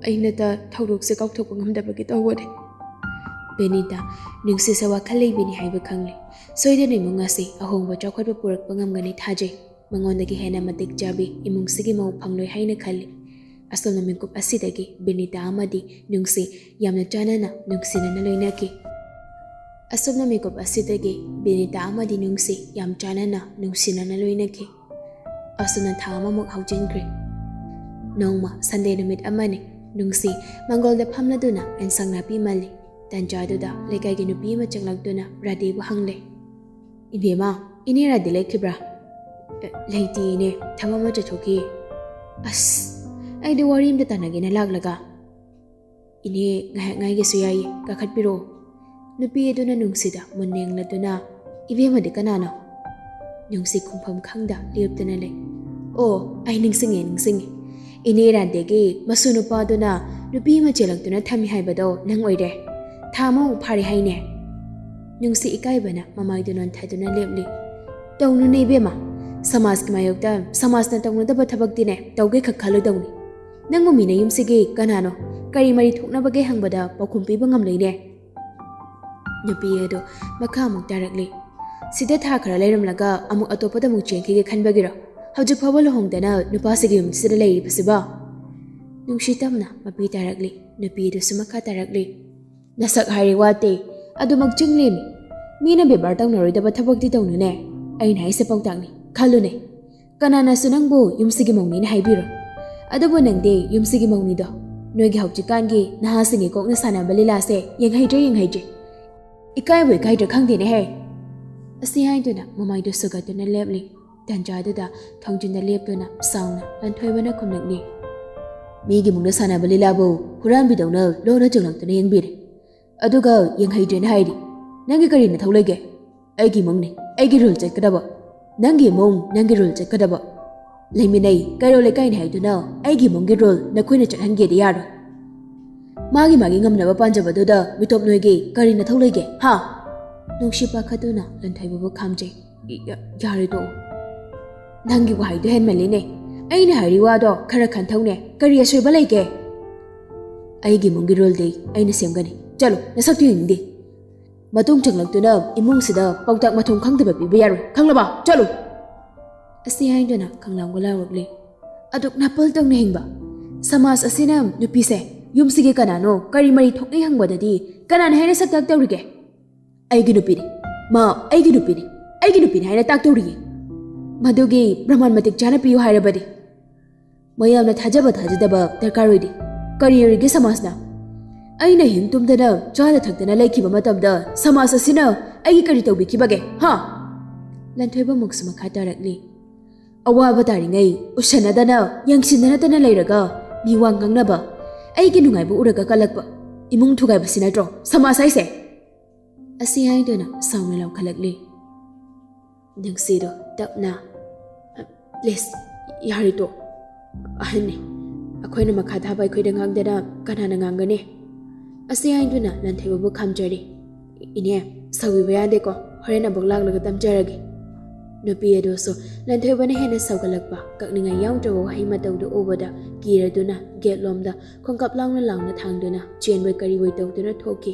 ꯑꯩꯅꯇ ꯊꯧꯗꯣꯛꯁꯦ ꯀꯥꯎꯊꯣꯛꯄ ꯉꯝꯗꯕꯒꯤ ꯇꯧꯕꯅꯦ꯫" ꯕꯦꯅꯤꯇꯥ, ꯅꯨꯡꯁꯤꯁꯦ ꯋꯥꯈꯜ ꯂꯩꯕꯤꯅꯤ ꯍꯥꯏꯕ ꯈꯪꯂꯦ꯫ ꯁꯣꯏꯗꯅ ꯏꯃꯨꯡ ꯑꯁꯤ ꯑꯍꯣꯡꯕ ꯆꯥꯎꯈꯠꯄ ꯄꯨꯔꯛꯄ ꯉꯝꯒꯅꯤ ꯊꯥꯖꯩ꯫ ꯃꯉꯣꯟꯗꯒꯤ ꯍꯦꯟꯅ ꯃꯇꯤꯛ ꯆꯥꯕꯤ ꯏꯃꯨꯡꯁꯤꯒꯤ ꯃꯧ ꯐꯪꯂꯣꯏ ꯍꯥꯏꯅ ꯈꯜꯂꯤ꯫ ꯑꯁꯣꯝꯅ ꯃꯤꯀꯨꯞ ꯑꯁꯤꯗꯒꯤ ꯕꯤꯅꯤꯇꯥ ꯑꯃꯗꯤ ꯅꯨꯡꯁꯤ ꯌꯥꯝꯅ ꯆꯥꯟꯅꯅ ꯅꯨꯡꯁꯤꯅꯅ ꯂꯣꯏꯅꯈꯤ꯫ ꯑꯁꯣꯝꯅ ꯃꯤꯀꯨꯞ ꯑꯁꯤꯗꯒꯤ ꯕꯤꯅꯤꯇꯥ ꯑꯃꯗꯤ ꯅꯨꯡꯁꯤ ꯌꯥꯝ ꯆꯥꯟꯅꯅ ꯅꯨꯡꯁꯤꯅꯅ ꯂꯣꯏꯅꯈꯤ꯫ ꯑꯁꯨꯝꯅ ꯊꯥ ꯑꯃꯃꯨꯛ ꯍꯧꯖꯤꯟꯈ꯭ꯔꯦ꯫ ꯅꯣꯡꯃ ꯁꯟꯗꯦ ꯅꯨꯃꯤꯠ ꯑꯃꯅꯤ꯫ ꯅꯨꯡꯁꯤ ꯃꯪꯒꯣꯜꯗ ꯐꯝꯂꯗꯨꯅ ꯑꯦꯟꯁꯥꯡ ꯅꯥꯄꯤ ꯃꯜꯂꯤ꯫ ꯇꯟꯖꯥꯗꯨꯗ ꯂꯩꯀꯥꯏꯒꯤ ꯅꯨꯄꯤ ꯑꯃ ꯆꯪꯂꯛꯇꯨꯅ ꯔꯥꯙꯦꯕꯨ ꯍꯪꯂꯦ꯫ "ꯏꯕꯦꯝꯃ, ꯏꯅꯦ ꯔꯥꯙꯦ ꯂꯩꯈꯤꯕ꯭ꯔꯥ?" "ꯑꯦ, ꯂꯩꯇꯦ ꯏꯅꯦ, ꯊꯕꯛ ꯑꯃ ꯆꯠꯊꯣꯛꯈꯤ꯫" "ꯑꯁ, ꯑꯩꯗꯤ ꯋꯥꯔꯤ ꯑꯝꯇ ꯇꯥꯟꯅꯒꯦꯅ ꯂꯥꯛꯂꯒ꯫" "ꯏꯅꯦ, ꯉꯥꯏꯍꯥꯛ ꯉꯥꯏꯒꯦꯁꯨ ꯌꯥꯏꯌꯦ, ꯀꯥꯈꯠꯄꯤꯔꯛꯑꯣ꯫" ꯅꯨꯄꯤ ꯑꯗꯨꯅ ꯅꯨꯡꯁꯤꯗ ꯃꯨꯟꯅ ꯌꯦꯡꯂꯗꯨꯅ, "ꯏꯕꯦꯝꯃꯗꯤ ꯀꯅꯥꯅꯣ?" ꯅꯨꯡꯁꯤ ꯈꯨꯝꯐꯝ ꯈꯪꯗ ꯂꯦꯞꯇꯨꯅ ꯂꯩ꯫ "ꯑꯣ, ꯑꯩ ꯅꯤꯡꯁꯤꯡꯉꯦ, ꯅꯤꯡꯁꯤꯡꯉꯦ꯫ ꯏꯅꯦ ꯔꯥꯙꯦꯒꯤ ꯃꯁꯨ ꯅꯨꯄꯥꯗꯨꯅ ꯅꯨꯄꯤ ꯑꯃ ꯆꯦꯜꯂꯛꯇꯨꯅ ꯊꯝꯃꯤ ꯍꯥꯏꯕꯗꯣ ꯅꯪ ꯑꯣꯏꯔꯦ꯫ ꯊꯥ ꯑꯃꯃꯨꯛ ꯐꯥꯔꯦ ꯍꯥꯏꯅꯦ?" ꯅꯨꯡꯁꯤ ꯏꯀꯥꯏꯕꯅ ꯃꯃꯥꯏꯗꯨ ꯅꯣꯟꯊꯗꯨꯅ ꯂꯦꯞꯂꯤ꯫ "ꯇꯧꯅꯨꯅꯦ ꯏꯕꯦꯝꯃ, ꯁꯃꯥꯖꯀꯤ ꯃꯥꯌꯣꯛꯇ ꯁꯃꯥꯖꯅ ꯇꯧꯅꯗꯕ ꯊꯕꯛꯇꯤꯅꯦ ꯇꯧꯒꯦ ꯈꯛ ꯈꯜꯂꯣꯏꯗꯧꯅꯤ꯫ ꯅꯪꯕꯨ ꯃꯤꯅ ꯌꯨꯝꯁꯤꯒꯤ ꯀꯅꯥꯅꯣ, ꯀꯔꯤ ꯃꯔꯤ ꯊꯣꯛꯅꯕꯒꯦ ꯍꯪꯕꯗ ꯄꯥꯎꯈꯨꯝ ꯄꯤꯕ ꯉꯝꯂꯣꯏꯅꯦ"꯫ ꯅꯨꯄꯤ ꯑꯗꯨ ꯃꯈꯥ ꯑꯃꯨꯛ ꯇꯥꯔꯛꯂꯤ꯫ "ꯁꯤꯗ ꯊꯥ ꯈꯔ ꯂꯩꯔꯝꯂꯒ ꯑꯃꯨꯛ ꯑꯇꯣꯞꯄꯗ ꯑꯃꯨꯛ ꯆꯦꯟꯈꯤꯒꯦ ꯈꯟꯕꯒꯤꯔꯣ ꯍꯧꯖꯤꯛ ꯐꯥꯎꯕ ꯂꯨꯍꯣꯡꯗꯅ ꯅꯨꯄꯥꯁꯤꯒꯤ ꯌꯨꯝꯁꯤꯗ ꯂꯩꯔꯤꯕꯁꯤꯕꯣ?" ꯅꯨꯡꯁꯤ ꯇꯞꯅ ꯃꯄꯤ ꯇꯥꯔꯛꯂꯤ꯫ ꯅꯨꯄꯤ ꯑꯗꯨꯁꯨ ꯃꯈꯥ ꯇꯥꯔꯛꯂꯤ꯫ "ꯅꯁꯛ ꯍꯥꯏꯔꯤ ꯋꯥꯇꯦ, ꯑꯗꯨꯃꯛ ꯆꯤꯡꯂꯦꯝꯃꯤ꯫ ꯃꯤꯅ ꯕꯦꯕꯥꯔ ꯇꯧꯅꯔꯣꯏꯗꯕ ꯊꯕꯛꯇꯤ ꯇꯧꯅꯨꯅꯦ꯫ ꯑꯩꯅ ꯍꯥꯏꯁꯦ ꯄꯥꯎꯇꯥꯛꯅꯤ, ꯈꯜꯂꯨꯅꯦ꯫ ꯀꯅꯥꯅꯁꯨ ꯅꯪꯕꯨ ꯌꯨꯝꯁꯤꯒꯤ ꯃꯧꯅꯤꯅ ꯍꯥꯏꯕꯤꯔꯣꯏ꯫ ꯑꯗꯨꯕꯨ ꯅꯪꯗꯤ ꯌꯨꯝꯁꯤꯒꯤ ꯃꯧꯅꯤꯗꯣ꯫ ꯅꯣꯏꯒꯤ ꯍꯧꯖꯤꯛꯀꯥꯟꯒꯤ ꯅꯍꯥꯁꯤꯡꯒꯤ ꯀꯣꯛꯅ ꯁꯥꯟꯅꯕ ꯂꯤꯂꯥꯁꯦ ꯌꯦꯡꯍꯩꯗ꯭ꯔꯦ, ꯌꯦꯡꯍꯩꯗ꯭ꯔꯦ꯫ ꯏꯀꯥꯏꯕꯨ ꯏꯀꯥꯏꯗ꯭ꯔꯥ ꯈꯪꯗꯦꯅꯦꯍꯦ"꯫ ꯑꯁꯤ ꯍꯥꯏꯗꯨꯅ ꯃꯃꯥꯏꯗꯨ ꯁꯨꯒꯠꯇꯨꯅ ꯂꯦꯞꯂꯤ꯫ ꯇꯟꯖꯥꯗꯨꯗ ꯊꯣꯡꯖꯤꯟꯗ ꯂꯦꯞꯇꯨꯅ ꯁꯥꯎꯅ ꯂꯟꯊꯣꯏꯕꯅ ꯈꯨꯝꯂꯛꯂꯤ꯫ "ꯃꯤꯒꯤ ꯃꯨꯡꯗ ꯁꯥꯟꯅꯕ ꯂꯤꯂꯥꯕꯨ ꯍꯨꯔꯥꯟꯕꯤꯗꯧꯅ ꯂꯣꯟꯅ ꯆꯪꯂꯛꯇꯨꯅ ꯌꯦꯡꯕꯤꯔꯦ꯫ ꯑꯗꯨꯒ ꯌꯦꯡꯍꯩꯗ꯭ꯔꯦꯅ ꯍꯥꯏꯔꯤ꯫ ꯅꯪꯒꯤ ꯀꯔꯤ ꯅꯊꯧ ꯂꯩꯒꯦ? ꯑꯩꯒꯤ ꯏꯃꯨꯡꯅꯤ, ꯑꯩꯒꯤ ꯔꯨꯜ ꯆꯠꯀꯗꯕ꯫ ꯅꯪꯒꯤ ꯏꯃꯨꯡ, ꯅꯪꯒꯤ ꯔꯨꯜ ꯆꯠꯀꯗꯕ꯫ ꯂꯩꯃꯤꯟꯅꯩ, ꯀꯩꯔꯣꯜ ꯂꯩꯀꯥꯏꯅꯤ ꯍꯥꯏꯗꯨꯅ ꯑꯩꯒꯤ ꯏꯃꯨꯡꯒꯤ ꯔꯨꯜ ꯅꯈꯣꯏꯅ ꯆꯠꯍꯟꯒꯦꯗꯤ ꯌꯥꯔꯣꯏ꯫ ꯃꯥꯒꯤ ꯃꯥꯒꯤ ꯉꯝꯅꯕ ꯄꯥꯟꯖꯕꯗꯨꯗ ꯃꯤꯇꯣꯞ ꯅꯣꯏꯒꯤ ꯀꯔꯤ ꯅꯊꯧ ꯂꯩꯒꯦ, ꯍꯥ?" ꯅꯨꯡꯁꯤ ꯄꯥꯈꯠꯇꯨꯅ ꯂꯟꯊꯣꯏꯕꯕꯨ ꯈꯥꯝꯖꯩ꯫ "ꯏ-, ꯌꯥ-, ꯌꯥꯔꯦ ꯇꯣꯛꯑꯣ꯫ ꯅꯪꯒꯤ ꯋꯥꯍꯩꯗꯣ ꯍꯦꯟꯃꯜꯂꯤꯅꯦ꯫ ꯑꯩꯅ ꯍꯥꯏꯔꯤ ꯋꯥꯗꯣ ꯈꯔ ꯈꯟꯊꯧꯅꯦ꯫ ꯀꯔꯤ ꯑꯁꯣꯏꯕ ꯂꯩꯒꯦ? ꯑꯩꯒꯤ ꯏꯃꯨꯡꯒꯤ ꯔꯨꯜꯗꯤ ꯑꯩꯅ ꯁꯦꯝꯒꯅꯤ꯫ ꯆꯠꯂꯣ, ꯅꯁꯛꯇꯨ ꯌꯦꯡꯅꯤꯡꯗꯦ꯫ ꯃꯇꯨꯡ ꯆꯪꯂꯛꯇꯨꯅ ꯏꯃꯨꯡꯁꯤꯗ ꯄꯥꯎꯇꯥꯛ ꯃꯊꯣꯡ ꯈꯪꯗꯕ ꯄꯤꯕ ꯌꯥꯔꯣꯏ꯫ ꯈꯪꯂꯕ? ꯆꯠꯂꯣ!" ꯑꯁꯤ ꯍꯥꯏꯗꯨꯅ ꯈꯪꯂꯥꯡꯕ ꯂꯥꯎꯔꯛꯂꯦ꯫ ꯑꯗꯨꯛ ꯅꯥꯄꯜ ꯇꯧꯅ ꯍꯤꯡꯕ ꯁꯃꯥꯖ ꯑꯁꯤꯅ ꯅꯨꯄꯤꯁꯦ ꯌꯨꯝꯁꯤꯒꯤ ꯀꯅꯥꯅꯣ, ꯀꯔꯤ ꯃꯔꯤ ꯊꯣꯛꯅꯩ ꯍꯪꯕꯗꯗꯤ ꯀꯅꯥꯅ ꯍꯦꯟꯅ ꯁꯛ ꯇꯥꯛꯇꯧꯔꯤꯒꯦ? "ꯑꯩꯒꯤ ꯅꯨꯄꯤꯅꯤ, ꯃꯥ ꯑꯩꯒꯤ ꯅꯨꯄꯤꯅꯤ, ꯑꯩꯒꯤ ꯅꯨꯄꯤꯅꯤ" ꯍꯥꯏꯅ ꯇꯥꯛꯇꯧꯔꯤꯌꯦ꯫ ꯃꯗꯨꯒꯤ ꯄ꯭ꯔꯃꯥꯟ ꯃꯇꯤꯛ ꯆꯥꯅ ꯄꯤꯌꯨ ꯍꯥꯏꯔꯕꯗꯤ ꯃꯌꯥꯝꯅ ꯊꯥꯖꯕ ꯊꯥꯖꯗꯕ ꯗꯔꯀꯥꯔ ꯑꯣꯏꯗꯦ꯫ ꯀꯔꯤ ꯑꯣꯏꯔꯤꯒꯦ ꯁꯃꯥꯖꯅ? ꯑꯩꯅ ꯍꯤꯡ ꯇꯨꯝꯗꯅ ꯆꯥꯅ ꯊꯛꯇꯅ ꯂꯩꯈꯤꯕ ꯃꯇꯝꯗ ꯁꯃꯥꯖ ꯑꯁꯤꯅ ꯑꯩꯒꯤ ꯀꯔꯤ ꯇꯧꯕꯤꯈꯤꯕꯒꯦ, ꯍꯥ? ꯂꯟꯊꯣꯏꯕ ꯑꯃꯨꯛꯁꯨ ꯃꯈꯥ ꯇꯥꯔꯛꯂꯤ꯫ "ꯑꯋꯥꯕ ꯇꯥꯔꯤꯉꯩ ꯎꯁꯟꯅꯗꯅ ꯌꯦꯡꯁꯤꯟꯅꯗꯅ ꯂꯩꯔꯒ ꯃꯤ ꯋꯥ ꯉꯥꯡꯅꯕ ꯑꯩꯒꯤ ꯅꯨꯡꯉꯥꯏꯕ ꯎꯔꯒ ꯀꯜꯂꯛꯄ ꯏꯃꯨꯡ ꯊꯨꯒꯥꯏꯕꯁꯤ ꯅꯠꯇ꯭ꯔꯣ ꯁꯃꯥꯖ ꯍꯥꯏꯁꯦ?" ꯑꯁꯤ ꯍꯥꯏꯗꯨꯅ ꯁꯥꯎꯅ ꯂꯥꯎꯈꯠꯂꯛꯂꯤ꯫ ꯅꯨꯡꯁꯤꯗꯣ ꯇꯞꯅ, "ꯄ꯭ꯂꯤꯖ, ꯌꯥꯔꯦ ꯇꯣꯛ꯫ ꯑꯍꯟꯅꯤ꯫ ꯑꯩꯈꯣꯏꯅ ꯃꯈꯥ ꯊꯥꯕ ꯑꯩꯈꯣꯏꯗ ꯉꯥꯡꯗꯅ ꯀꯅꯥꯅ ꯉꯥꯡꯒꯅꯤ?" ꯑꯁꯤ ꯍꯥꯏꯗꯨꯅ ꯂꯟꯊꯣꯏꯕꯕꯨ ꯈꯥꯝꯖꯔꯤ꯫ "ꯏꯅꯦ, "ꯁꯥꯎꯕꯤꯕ ꯌꯥꯗꯦꯀꯣ, ꯍꯣꯔꯦꯟ ꯑꯃꯨꯛ ꯂꯥꯛꯂꯒ ꯇꯝꯖꯔꯒꯦ"꯫ ꯅꯨꯄꯤ ꯑꯗꯨꯁꯨ ꯂꯟꯊꯣꯏꯕꯅ ꯍꯦꯟꯅ ꯁꯥꯎꯒꯠꯂꯛꯄ, ꯀꯛꯅꯤꯡꯉꯥꯏ ꯌꯥꯎꯗ꯭ꯔꯕ ꯋꯥꯍꯩ ꯃꯇꯧꯗꯨ ꯎꯕꯗ ꯀꯤꯔꯗꯨꯅ ꯒꯦꯠ ꯂꯣꯝꯗ ꯈꯣꯡꯀꯥꯞ ꯂꯥꯎꯅ ꯂꯥꯎꯅ ꯊꯥꯡꯗꯨꯅ ꯆꯦꯟꯕꯣꯏ ꯀꯔꯤꯕꯣꯏ ꯇꯧꯗꯨꯅ ꯊꯣꯛꯈꯤ꯫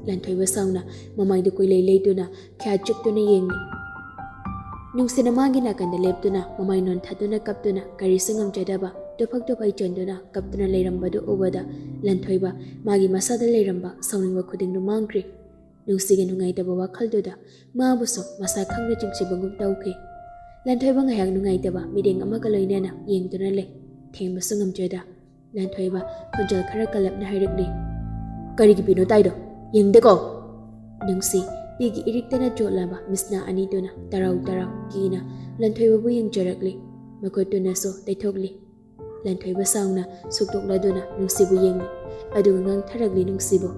ꯂꯟꯊꯣꯏꯕ ꯁꯥꯎꯅ ꯃꯃꯥꯏꯗꯨ ꯀꯣꯏꯂꯩ ꯂꯩꯗꯨꯅ ꯈ꯭ꯌꯥ ꯆꯨꯞꯇꯨꯅ ꯌꯦꯡꯂꯤ꯫ ꯅꯨꯡꯁꯤꯅ ꯃꯥꯒꯤ ꯅꯥꯀꯟꯗ ꯂꯦꯞꯇꯨꯅ ꯃꯃꯥꯏ ꯅꯣꯟꯊꯗꯨꯅ ꯀꯞꯇꯨꯅ ꯀꯔꯤꯁꯨ ꯉꯝꯖꯗꯕ ꯇꯨꯐꯛ ꯇꯨꯐꯩ ꯆꯣꯟꯗꯨꯅ ꯀꯞꯇꯨꯅ ꯂꯩꯔꯝꯕꯗꯨ ꯎꯕꯗ ꯂꯟꯊꯣꯏꯕ ꯃꯥꯒꯤ ꯃꯁꯥꯗ ꯂꯩꯔꯝꯕ ꯁꯥꯎꯅꯤꯡꯕ ꯈꯨꯗꯤꯡꯗꯨ ꯃꯥꯡꯈ꯭ꯔꯦ꯫ ꯅꯨꯡꯁꯤꯒꯤ ꯅꯨꯡꯉꯥꯏꯇꯕ ꯋꯥꯈꯜꯗꯨꯗ ꯃꯥꯕꯨꯁꯨ ꯃꯁꯥ ꯈꯪꯅ ꯆꯤꯡꯁꯤꯟꯕꯒꯨꯝ ꯇꯧꯈꯤ꯫ ꯂꯟꯊꯣꯏꯕ ꯉꯥꯏꯍꯥꯛ ꯅꯨꯡꯉꯥꯏꯇꯕ ꯃꯤꯠꯌꯦꯡ ꯑꯃꯒ ꯂꯣꯏꯅꯅ ꯌꯦꯡꯗꯨꯅ ꯂꯩ꯫ ꯊꯦꯝꯕꯁꯨ ꯉꯝꯖꯗ ꯂꯟꯊꯣꯏꯕ ꯈꯣꯟꯖꯦꯜ ꯈꯔ ꯀꯜꯂꯞꯅ ꯍꯥꯏꯔꯛꯂꯤ, "ꯀꯔꯤꯒꯤ ꯄꯤꯅꯣ ꯇꯥꯏꯗꯣ? ꯌꯦꯡꯗꯦꯀꯣ!" ꯅꯨꯡꯁꯤ ꯄꯤꯒꯤ ꯏꯔꯤꯛꯇꯅ ꯆꯣꯠꯂꯕ ꯃꯤꯠꯁꯅꯥ ꯑꯅꯤꯗꯨꯅ ꯇꯔꯥꯎ ꯇꯔꯥꯎ ꯀꯤꯅ ꯂꯟꯊꯣꯏꯕꯕꯨ ꯌꯦꯡꯖꯔꯛꯂꯤ꯫ ꯃꯈꯨꯠꯇꯨꯅꯁꯨ ꯇꯩꯊꯣꯛꯂꯤ꯫ ꯂꯟꯊꯣꯏꯕ ꯁꯥꯎꯅ ꯁꯨꯛꯇꯣꯛꯂꯗꯨꯅ ꯅꯨꯡꯁꯤꯕꯨ ꯌꯦꯡꯂꯤ꯫ ꯑꯗꯨꯒ ꯉꯥꯡꯊꯔꯛꯂꯤ ꯅꯨꯡꯁꯤꯕꯨ,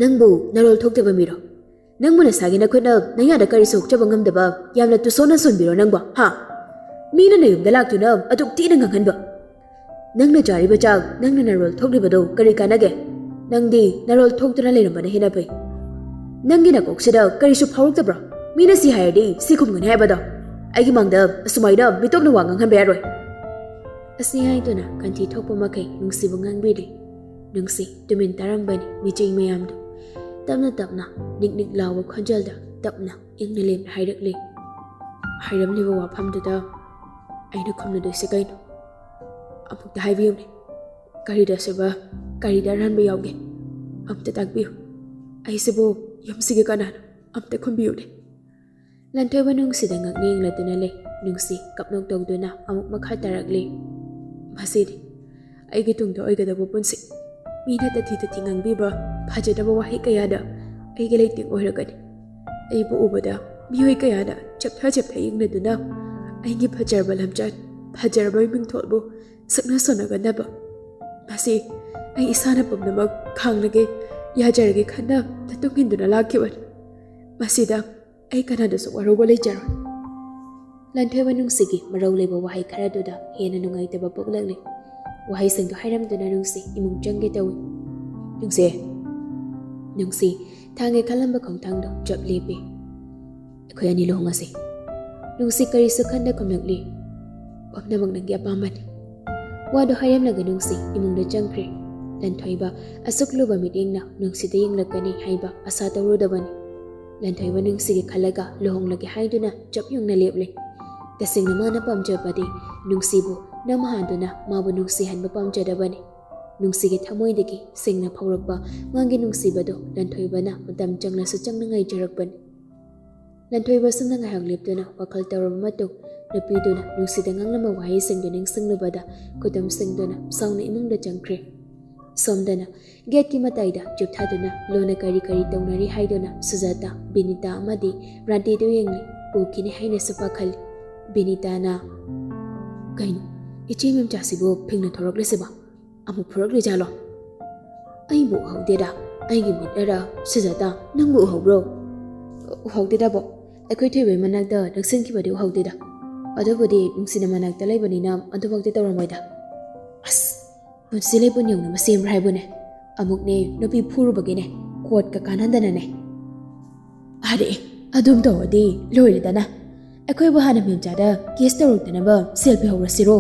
"ꯅꯪꯕꯨ ꯅꯔꯣꯜ ꯊꯣꯛꯇꯕ ꯃꯤꯔꯣ? ꯅꯪꯕꯨ ꯅꯁꯥꯒꯤ ꯅꯈꯨꯠꯅ ꯅꯌꯥꯗ ꯀꯔꯤꯁꯨ ꯍꯨꯛꯆꯕ ꯉꯝꯗꯕ ꯌꯥꯝꯅ ꯇꯨꯁꯣꯟꯅ ꯁꯣꯟꯕꯤꯔꯣ ꯅꯪꯕꯣ, ꯍꯥ? ꯃꯤꯅ ꯅꯌꯨꯝꯗ ꯂꯥꯛꯇꯨꯅ ꯑꯗꯨꯛ ꯊꯤꯅ ꯉꯥꯡꯍꯟꯕ? ꯅꯪꯅ ꯆꯥꯔꯤꯕ ꯆꯥꯛ ꯅꯪꯅ ꯅꯔꯣꯜ ꯊꯣꯛꯂꯤꯕꯗꯣ ꯀꯔꯤ ꯀꯥꯟꯅꯒꯦ? ꯅꯪꯗꯤ ꯅꯔꯣꯜ ꯊꯣꯛꯇꯨꯅ ꯂꯩꯔꯝꯕꯅ ꯍꯦꯟꯅ ꯐꯩ꯫ ꯅꯪꯒꯤ ꯅꯀꯣꯛꯁꯤꯗ ꯀꯔꯤꯁꯨ ꯐꯥꯎꯔꯛꯇꯕ꯭ꯔꯣ? ꯃꯤꯅ ꯁꯤ ꯍꯥꯏꯔꯗꯤ ꯁꯤ ꯈꯨꯝꯒꯅꯤ ꯍꯥꯏꯕꯗꯣ? ꯑꯩꯒꯤ ꯃꯥꯡꯗ ꯑꯁꯨꯃꯥꯏꯅ ꯃꯤꯇꯣꯞꯅ ꯋꯥ ꯉꯥꯡꯍꯟꯕ ꯌꯥꯔꯣꯏ"꯫ ꯑꯁꯤ ꯍꯥꯏꯗꯨꯅ ꯈꯟꯊꯤ ꯊꯣꯛꯄ ꯃꯈꯩ ꯅꯨꯡꯁꯤꯕꯨ ꯉꯥꯡꯕꯤꯔꯤ꯫ ꯅꯨꯡꯁꯤ ꯇꯨꯃꯤꯟ ꯇꯥꯔꯝꯕꯅꯤ ꯃꯤꯆꯤꯡ ꯃꯌꯥꯝꯗꯨ꯫ ꯇꯞꯅ ꯇꯞꯅ ꯅꯤꯛ ꯅꯤꯛ ꯂꯥꯎꯕ ꯈꯣꯟꯖꯦꯜꯗ ꯇꯞꯅ ꯏꯪꯅ ꯂꯦꯝꯅ ꯍꯥꯏꯔꯛꯂꯤ, "ꯍꯥꯏꯔꯝꯂꯤꯕ ꯋꯥꯐꯝꯗꯨꯗ ꯑꯩꯅ ꯈꯨꯝꯂꯗꯣꯏꯁꯦ ꯀꯩꯅꯣ? ꯑꯃꯨꯛꯇ ꯍꯥꯏꯕꯤꯌꯨꯅꯦ꯫ ꯀꯔꯤꯗ ꯑꯁꯣꯏꯕ, ꯀꯔꯤꯗ ꯑꯔꯥꯟꯕ ꯌꯥꯎꯒꯦ? ꯑꯝꯇ ꯇꯥꯛꯄꯤꯌꯨ꯫ ꯑꯩꯁꯤꯕꯨ ꯌꯨꯝꯁꯤꯒꯤ ꯀꯅꯥꯅꯣ? ꯑꯝꯇ ꯈꯨꯝꯕꯤꯌꯨꯅꯦ"꯫ ꯂꯟꯊꯣꯏꯕ ꯅꯨꯡꯁꯤꯗ ꯉꯛꯅ ꯌꯦꯡꯂꯗꯨꯅ ꯂꯩ꯫ ꯅꯨꯡꯁꯤ ꯀꯞꯅꯣꯛ ꯇꯧꯗꯨꯅ ꯑꯃꯨꯛ ꯃꯈꯥ ꯇꯥꯔꯛꯂꯤ, "ꯃꯁꯤꯗꯤ ꯑꯩꯒꯤ ꯇꯨꯡꯗ ꯑꯣꯏꯒꯗꯕ ꯄꯨꯟꯁꯤ꯫ ꯃꯤꯅ ꯇꯊꯤ ꯇꯊꯤ ꯉꯥꯡꯕꯤꯕ ꯐꯖꯗꯕ ꯋꯥꯍꯩ ꯀꯌꯥꯗ ꯑꯩꯒꯤ ꯂꯩꯇꯦꯡ ꯑꯣꯏꯔꯒꯅꯤ꯫ ꯑꯩꯕꯨ ꯎꯕꯗ ꯃꯤꯑꯣꯏ ꯀꯌꯥꯅ ꯆꯦꯞꯊ ꯆꯦꯞꯊ ꯌꯦꯡꯅꯗꯨꯅ ꯑꯩꯒꯤ ꯐꯖꯔꯕ ꯂꯝꯆꯠ, ꯐꯖꯔꯕ ꯃꯤꯡꯊꯣꯜꯕꯨ ꯁꯛꯅ ꯁꯣꯟꯅꯒꯟꯗꯕ꯫ ꯃꯁꯤ ꯑꯩ ꯏꯁꯥꯅ ꯄꯨꯝꯅꯃꯛ ꯈꯥꯡꯂꯒꯦ, ꯌꯥꯖꯔꯒꯦ ꯈꯟꯅ ꯇꯨꯡ ꯏꯟꯗꯨꯅ ꯂꯥꯛꯈꯤꯕꯅꯤ꯫ ꯃꯁꯤꯗ ꯑꯩ ꯀꯅꯥꯗꯁꯨ ꯋꯥꯔꯧꯕ ꯂꯩꯖꯔꯣꯏ"꯫ ꯂꯟꯊꯣꯏꯕ ꯅꯨꯡꯁꯤꯒꯤ ꯃꯔꯧ ꯂꯩꯕ ꯋꯥꯍꯩ ꯈꯔꯗꯨꯗ ꯍꯦꯟꯅ ꯅꯨꯡꯉꯥꯏꯇꯕ ꯄꯣꯛꯂꯛꯂꯤ꯫ ꯋꯥꯍꯩꯁꯤꯡꯗꯨ ꯍꯥꯏꯔꯝꯗꯨꯅ ꯅꯨꯡꯁꯤ ꯏꯃꯨꯡ ꯆꯪꯒꯦ ꯇꯧꯏ꯫ "ꯅꯨꯡꯁꯤ"꯫ ꯅꯨꯡꯁꯤ ꯊꯥꯡꯒꯦ ꯈꯜꯂꯝꯕ ꯈꯣꯡꯊꯥꯡꯗꯣ ꯆꯞ ꯂꯦꯞꯄꯦ꯫ "ꯑꯩꯈꯣꯏ ꯑꯅꯤ ꯂꯨꯍꯣꯡꯉꯁꯤ꯫" ꯅꯨꯡꯁꯤ ꯀꯔꯤꯁꯨ ꯈꯟꯗ ꯈꯨꯝꯂꯛꯂꯤ, "ꯄꯨꯝꯅꯃꯛ ꯅꯪꯒꯤ ꯑꯄꯥꯝꯕꯅꯤ꯫" ꯋꯥꯗꯣ ꯍꯥꯏꯔꯝꯂꯒ ꯅꯨꯡꯁꯤ ꯏꯃꯨꯡꯗ ꯆꯪꯈ꯭ꯔꯦ꯫ ꯂꯟꯊꯣꯏꯕ ꯑꯁꯨꯛ ꯂꯨꯕ ꯃꯤꯠꯌꯦꯡꯅ ꯅꯨꯡꯁꯤꯗ ꯌꯦꯡꯂꯛꯀꯅꯤ ꯍꯥꯏꯕ ꯑꯁꯥ ꯇꯧꯔꯨꯗꯕꯅꯤ꯫ ꯂꯟꯊꯣꯏꯕ ꯅꯨꯡꯁꯤꯒꯤ ꯈꯜꯂꯒ ꯂꯨꯍꯣꯡꯂꯒꯦ ꯍꯥꯏꯗꯨꯅ ꯆꯞ ꯌꯨꯡꯅ ꯂꯦꯞꯂꯦ꯫ ꯇꯁꯦꯡꯅ ꯃꯥꯅ ꯄꯥꯝꯖꯕꯗꯤ ꯅꯨꯡꯁꯤꯕꯨ ꯅꯝꯍꯥꯟꯗꯨꯅ ꯃꯥꯕꯨ ꯅꯨꯡꯁꯤꯍꯟꯕ ꯄꯥꯝꯖꯗꯕꯅꯤ꯫ ꯅꯨꯡꯁꯤꯒꯤ ꯊꯃꯣꯏꯗꯒꯤ ꯁꯦꯡꯅ ꯐꯥꯎꯔꯛꯄ ꯃꯥꯒꯤ ꯅꯨꯡꯁꯤꯕꯗꯨ ꯂꯟꯊꯣꯏꯕꯅ ꯃꯇꯝ ꯆꯪꯂꯁꯨ ꯆꯪꯅ ꯉꯥꯏꯖꯔꯛꯄꯅꯤ꯫ ꯂꯟꯊꯣꯏꯕ ꯁꯨꯝꯅ ꯉꯥꯏꯍꯥꯛ ꯂꯦꯞꯇꯨꯅ ꯋꯥꯈꯜ ꯇꯧꯔꯕ ꯃꯇꯨꯡ, ꯅꯨꯄꯤꯗꯨꯅ ꯅꯨꯡꯁꯤꯗ ꯉꯥꯡꯂꯝꯕ ꯋꯥꯍꯩꯁꯤꯡꯗꯨ ꯅꯤꯡꯁꯤꯡꯂꯨꯕꯗ ꯈꯨꯗꯨꯝ ꯁꯤꯡꯗꯨꯅ ꯁꯥꯎꯅ ꯏꯃꯨꯡꯗ ꯆꯪꯈ꯭ꯔꯦ꯫ ꯁꯣꯝꯗꯅ ꯒꯦꯠꯀꯤ ꯃꯇꯥꯏꯗ ꯆꯨꯞꯊꯗꯨꯅ ꯂꯣꯟꯅ ꯀꯔꯤ ꯀꯔꯤ ꯇꯧꯅꯔꯤ ꯍꯥꯏꯗꯨꯅ ꯁꯨꯖꯥꯇꯥ, ꯕꯤꯅꯤꯇꯥ ꯑꯃꯗꯤ ꯔꯥꯙꯦꯗꯨ ꯌꯦꯡꯂꯤ꯫ ꯎꯈꯤꯅꯤ ꯍꯥꯏꯅꯁꯨ ꯄꯥꯈꯠꯂꯤ꯫ ꯕꯤꯅꯤꯇꯥꯅ, "ꯀꯩꯅꯣ, ꯏꯆꯦ ꯃꯦꯝꯆꯥꯁꯤꯕꯨ ꯐꯤꯡꯅ ꯊꯣꯔꯛꯂꯤꯁꯤꯕꯣ? ꯑꯃꯨꯛ ꯐꯨꯔꯛꯂꯤꯖꯥꯠꯂꯣ? ꯑꯩꯕꯨ ꯎꯍꯧꯗꯦꯗ, ꯑꯩꯒꯤ ꯃꯤꯠꯅꯔ ꯁꯨꯖꯥꯇꯥ, ꯅꯪꯕꯨ ꯎꯍꯧꯕ꯭ꯔꯣ?" "ꯎꯍꯧꯗꯦꯗꯕꯣ, ꯑꯩꯈꯣꯏ ꯊꯣꯏꯕꯩ ꯃꯅꯥꯛꯇ ꯅꯛꯁꯤꯟꯈꯤꯕꯗꯤ ꯎꯍꯧꯗꯦꯗ꯫ ꯑꯗꯨꯕꯨꯗꯤ ꯅꯨꯡꯁꯤꯅ ꯃꯅꯥꯛꯇ ꯂꯩꯕꯅꯤꯅ ꯑꯗꯨꯃꯛꯇꯤ ꯇꯧꯔꯝꯃꯣꯏꯗ꯫" "ꯑꯁ, ꯄꯨꯟꯁꯤ ꯂꯩꯄꯨꯟ ꯌꯧꯅꯕ ꯁꯦꯝꯕ꯭ꯔꯥ ꯍꯥꯏꯕꯨꯅꯦ꯫ ꯑꯃꯨꯛꯅꯦ ꯅꯨꯄꯤ ꯐꯨꯔꯨꯕꯒꯤꯅꯦ ꯀꯣꯔꯠꯀ ꯀꯥꯟꯅꯗꯅꯅꯦ꯫" "ꯑꯔꯦ, ꯑꯗꯨꯝ ꯇꯧꯔꯗꯤ ꯂꯣꯏꯔꯦꯗꯅ꯫ ꯑꯩꯈꯣꯏꯕꯨ ꯍꯥꯟꯅ ꯃꯦꯝꯆꯥꯗ ꯀꯦꯁ ꯇꯧꯔꯛꯇꯅꯕ ꯁꯦꯜ ꯄꯤꯍꯧꯔꯁꯤꯔꯣ?"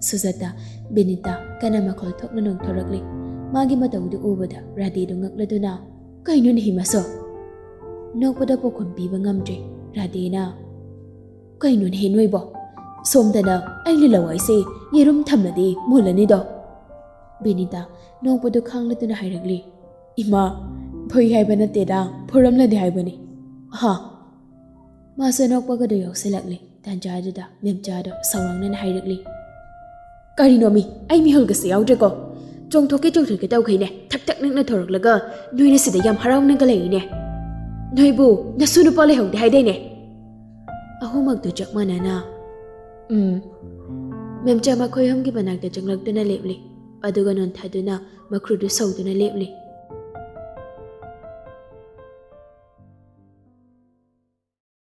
ꯁꯨꯖꯥꯇꯥ, ꯕꯤꯅꯤꯇꯥ ꯀꯟꯅ ꯃꯈꯣꯜ ꯊꯣꯛꯅ ꯅꯣꯡꯊꯣꯔꯛꯂꯤ꯫ ꯃꯥꯒꯤ ꯃꯇꯧꯗꯨ ꯎꯕꯗ ꯔꯥꯙꯦꯗꯨ ꯉꯛꯂꯗꯨꯅ, "ꯀꯩꯅꯣꯅꯦꯍꯦ ꯃꯁꯣ?" ꯅꯣꯛꯄꯗ ꯄꯥꯎꯈꯨꯝ ꯄꯤꯕ ꯉꯝꯗ꯭ꯔꯦ ꯔꯥꯙꯦꯅ꯫ "ꯀꯩꯅꯣꯅꯦꯍꯦ ꯅꯣꯏꯕꯣ? ꯁꯣꯝꯗꯅ ꯑꯩꯅ ꯂꯋꯥꯏꯁꯦ ꯌꯦꯔꯨꯝ ꯊꯝꯂꯗꯤ ꯃꯨꯜꯂꯅꯤꯗꯣ꯫" ꯕꯤꯅꯤꯇꯥ ꯅꯣꯛꯄꯗꯨ ꯈꯥꯡꯂꯗꯨꯅ ꯍꯥꯏꯔꯛꯂꯤ, "ꯏꯃꯥ, ꯐꯨꯏ ꯍꯥꯏꯕ ꯅꯠꯇꯦꯗ, ꯐꯨꯔꯝꯂꯗꯤ ꯍꯥꯏꯕꯅꯤ꯫ ꯍꯥ?" ꯃꯥꯁꯨ ꯅꯣꯛꯄꯒꯗꯨ ꯌꯥꯎꯁꯤꯜꯂꯛꯂꯤ꯫ ꯇꯥꯟꯖꯥꯗꯨꯗ ꯃꯦꯝꯆꯥꯗꯣ ꯁꯥꯎꯔꯥꯡꯅꯅ ꯍꯥꯏꯔꯛꯂꯤ, "ꯀꯔꯤꯅꯣꯃꯤ, ꯑꯩ ꯃꯤꯍꯨꯜꯒꯁꯦ ꯌꯥꯎꯗ꯭ꯔꯦꯀꯣ꯫ ꯆꯣꯡꯊꯣꯛꯀꯦ ꯆꯣꯡꯊꯣꯛꯀꯦ ꯇꯧꯈꯩꯅꯦ ꯊꯛ ꯊꯛ ꯅꯤꯛꯅ ꯊꯣꯔꯛꯂꯒ ꯅꯣꯏꯅ ꯁꯤꯗ ꯌꯥꯝ ꯍꯔꯥꯎꯅꯒ ꯂꯩꯔꯤꯅꯦ꯫ ꯅꯣꯏꯕꯨ ꯅꯁꯨ ꯅꯨꯄꯥ ꯂꯩꯍꯧꯗꯦ ꯍꯥꯏꯗꯥꯏꯅꯦ?" ꯑꯍꯨꯝꯃꯛꯇꯨ ꯆꯞ ꯃꯥꯟꯅꯅ, "ꯎꯝ꯫" ꯃꯦꯝꯆꯥ ꯃꯈꯣꯏ ꯑꯍꯨꯝꯒꯤ ꯃꯅꯥꯛꯇ ꯆꯪꯂꯛꯇꯨꯅ ꯂꯦꯞꯂꯤ꯫ ꯑꯗꯨꯒ ꯅꯣꯟꯊꯗꯨꯅ ꯃꯈ꯭ꯔꯨꯗꯨ ꯁꯧꯗꯨꯅ ꯂꯦꯞꯂꯤ꯫